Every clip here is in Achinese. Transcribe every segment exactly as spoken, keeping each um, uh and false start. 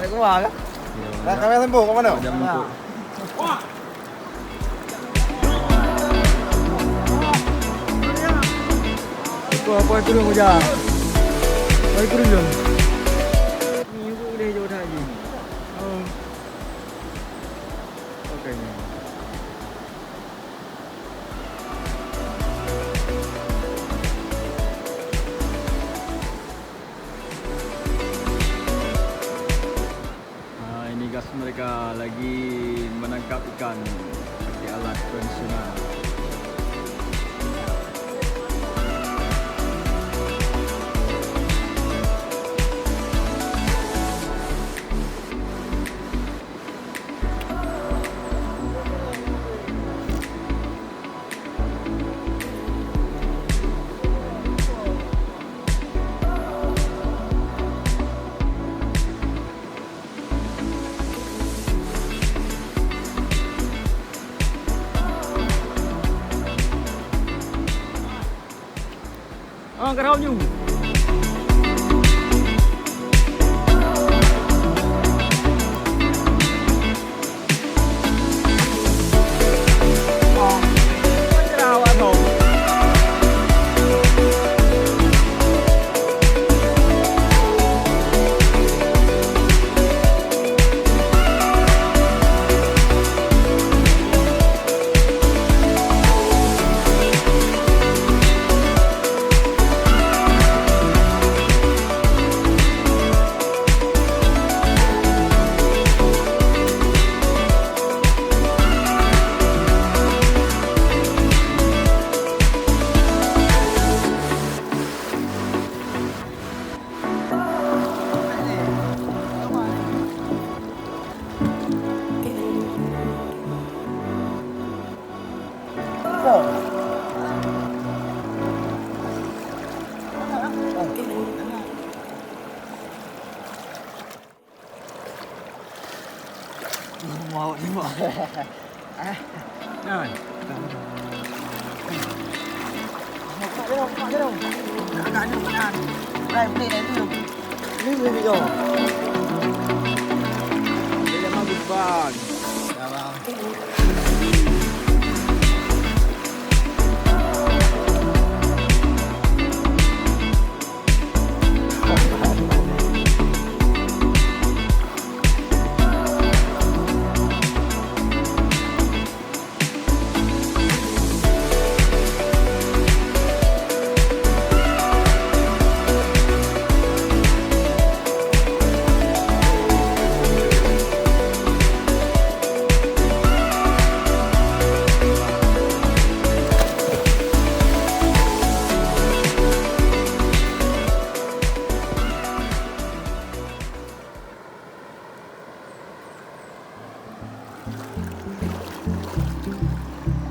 Keluar kan? Ya, dah, ya. Kamera tempoh kat mana? Macam tu. Apa, apa turun hujan? Apa turun hujan? Ni, ibu boleh jauh dah je. Oh. Okey. Ah, ini guys, mereka lagi menangkap ikan pakai alat tradisional. Ah, ka rhom nyoe. Mau ni, mau. Ah. Nah. Buka je dong, buka je dong. Agak ni, bukan. Rai, boleh dah tu. Ni boleh juga. Dia dah bagus, bang. Ya, bang.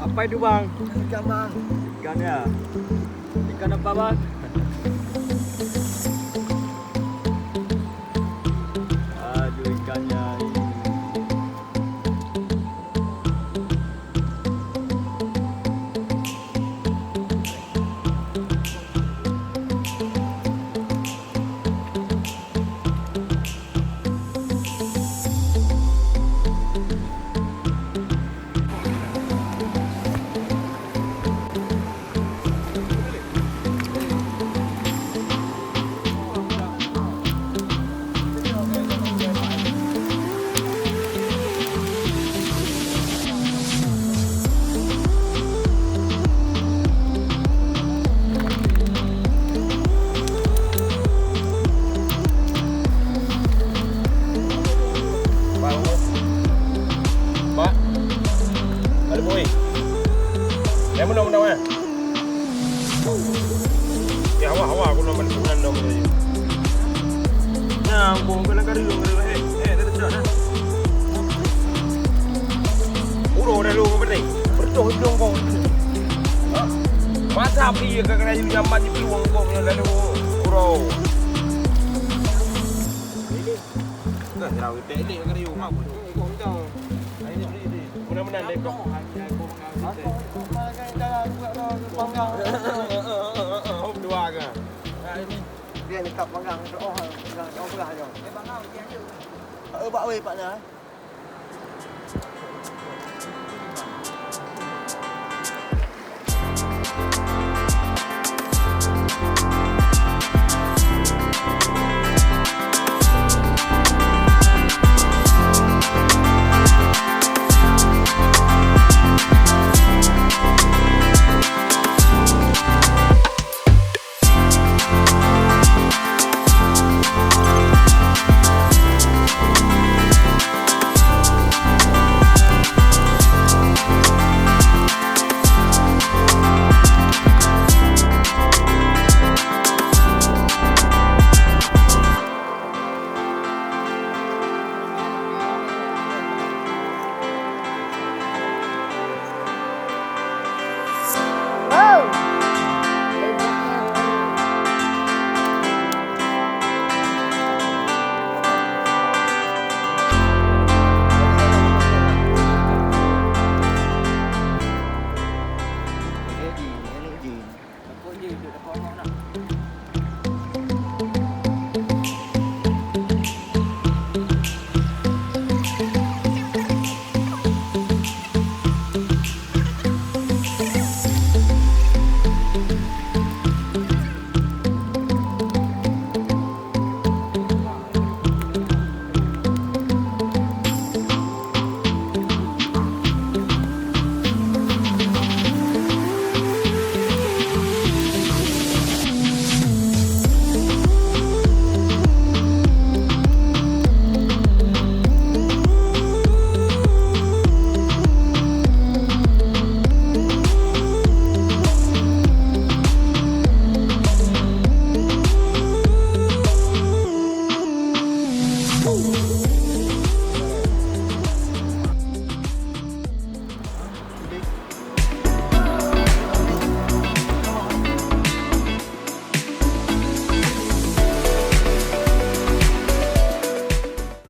Apa itu, bang? Ikan, bang. Ikan, ya? Ikan apa, bang? Aduh, ikannya ini. Pak, Pak, ada bui. Yang mana, mana, mana? Ya, awak, awak, aku nak balik bulan dah, mana? Nah, aku bukan nak kari, eh, eh, dah, dah, dah. Uroe dah lu, apa ni? Berdoh hidung kau. Ha? Masa api ka kena jadi jambat di peluang kau punya lalu uroe. Ini. Dah, dah, dah, dah, dah, dah, dah, dah. Mudah-mudahan deh kau. Hop dua ke? Dia dekat panggang tu, oh, panggang tu belah je. Eh, bak weh, Pak Dah.